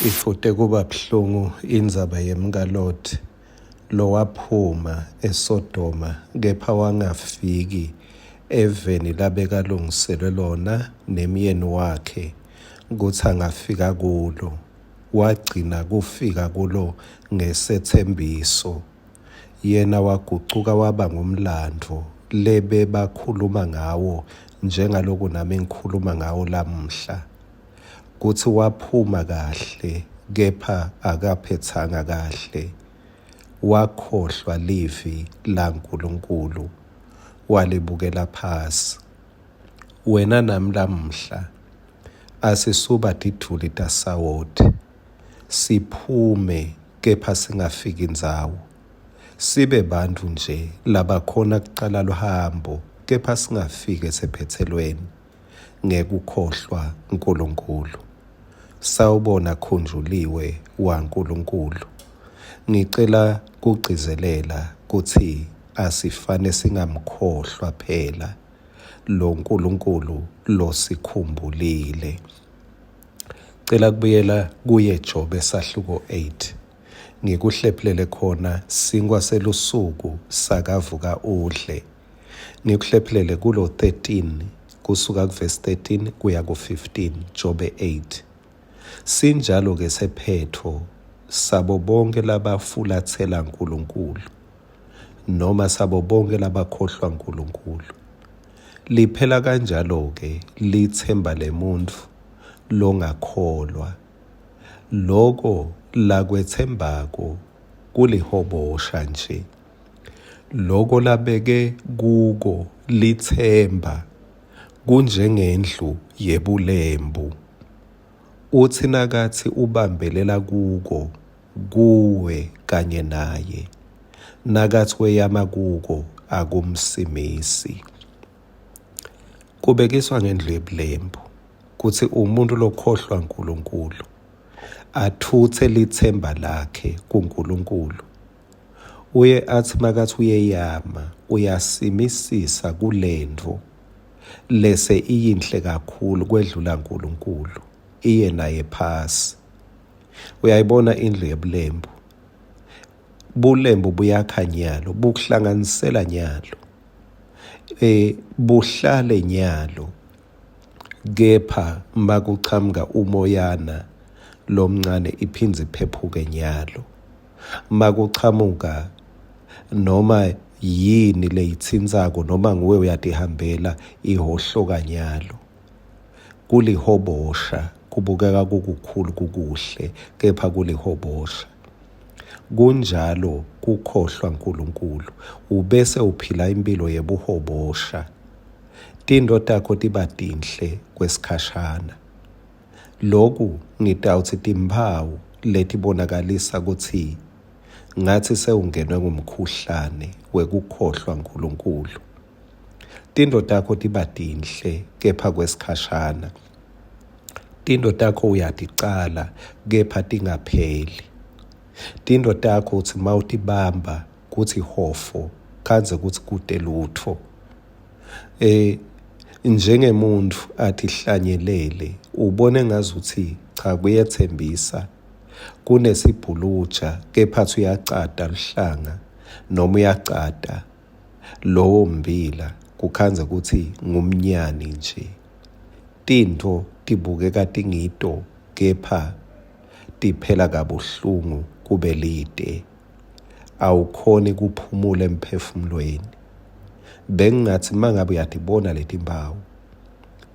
Ifute kuba buhlungu indzaba yemkaLot lowaphuma eSodoma kepha wangafiki eveni labekalungiselwe lona nemyeni wakhe kutsi angafika kulo, wagcina kufika kulo ngesetsembiso. Yena wagucuka waba ngumlandvo lebebakhuluma ngawo njengaloku nami ngikhuluma ngawo lamuhla. Kutsi waphuma kahle kepha akaphetsanga kahle. Wakhohlwa livi laNkulunkulu walibukela phasi. Wena nami lamuhla asisuba tidvuli tasawoti, siphume kepha singafiki ndzawo. Sibe bantfu nje labakhona kucala luhambo kepha singafiki esephetselweni. Ngekukhohlwa Nkulunkulu. Sawubona Khunjuliwe waNkulunkulu. Ngicela kugcizelela kutsi asifane singamkhohlwa phela lo Nkulunkulu losikhumbulile. Cela kubuyela kuye Jobe sahluko 8. Ngikuhlephulele khona sinkwa selusuku sakavuka udle. Ngikuhlephulele kulo 13 kusuka kuvesi 13 kuya ku-15 Jobe 8. Sinjalo ke sephetho sabo bonke labafulathela uNkulunkulu noma sabo bonke labakhohlwa uNkulunkulu. Liphela kanjalo ke lithemba lemuntfu longakholwa. Loko lakwetsembako kulihobosha nje. Loko labeke kuko litsemba kunjengendlu yebulembu. Utsi nakatsi ubambelela kuko, kuwe kanye naye. Nakatsi weyama kuko, akumsimisi. Kubekiswa ngendlu yebulembu kutsi umuntfu lokhohlwa Nkulunkulu athutse litsemba lakhe kuNkulunkulu. Uye atsi makatsi uyeyama uyasimisisa kulentfo lese iyinhle kakhulu kwedlula Nkulunkulu, iye naye phasi. Uyayibona indlu yebulembu? Bulembu buyakha nyalo, bukuhlanganisela nyalo. E buhlale nyalo kepha makuchamuka umoyana lomncane iphindze iphephuke nyalo. Makuchamuka noma yini leyitsintsako noma nguwe uyatihambela ihhohloka nyalo. Kulihobosha kubukeka kukukhulu kukuhle kepha kulihobosha. Kunjalo kukhohlwa Nkulunkulu ubese uphila impilo yebuhobosha. Tintfo takho tiba tinhle kwesikhashana. Loku ngitawutsi timphawu letibonakalisa kutsi ngatsi sewungenwe ngumkhuhlane wekukhohlwa Nkulunkulu. Tintfo takho tiba tinhle kepha kwesikhashana. Tintfo takho uyaticala kepha tingapheli. Tintfo takho utsi mawutibamba kutsi hofo khandze kutsi kute lutfo. Eh njengemuntfu atihlanyelele ubone ngazuthi cha kuyethembisa kunesibhuluja kepha uyacata luhlanga noma uyacata lowo mbila kukhandze kutsi ngumnyani nje. Tintfo tibukeka tingito kepha tiphela kabuhlungu kube lite. Awukhoni kuphumula emphefumulweni. Bengingatsi mangabe uyatibona letimpawu,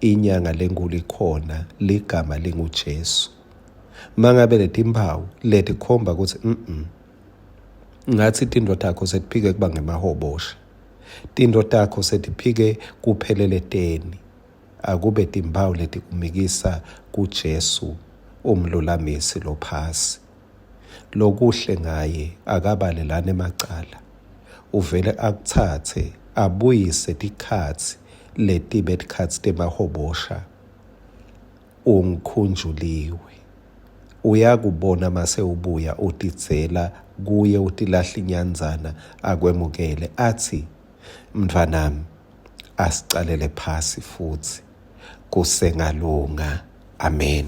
inyanga lenkulu ikhona, ligama linguJesu. Mangabe letimpawu letikhomba kutsi mm ngatsi tintfo takho setiphike kuba ngemahobosha, tintfo takho setiphike kupheleleteni. Akube timphawu letikumikisa kuJesu umlulamisi lophasi. Lokuhle ngaye akabalelani emacala, uvele akutsatse abuyise tikhatsi letibe tikhatsi temahobosha. Ungikhunjuliwe. Uyakubona mase ubuya utidzela kuye utilahla inyandzana akwemukele atsi, Mntfwanami, asicalele phasi futsi kusengalunga. Amen.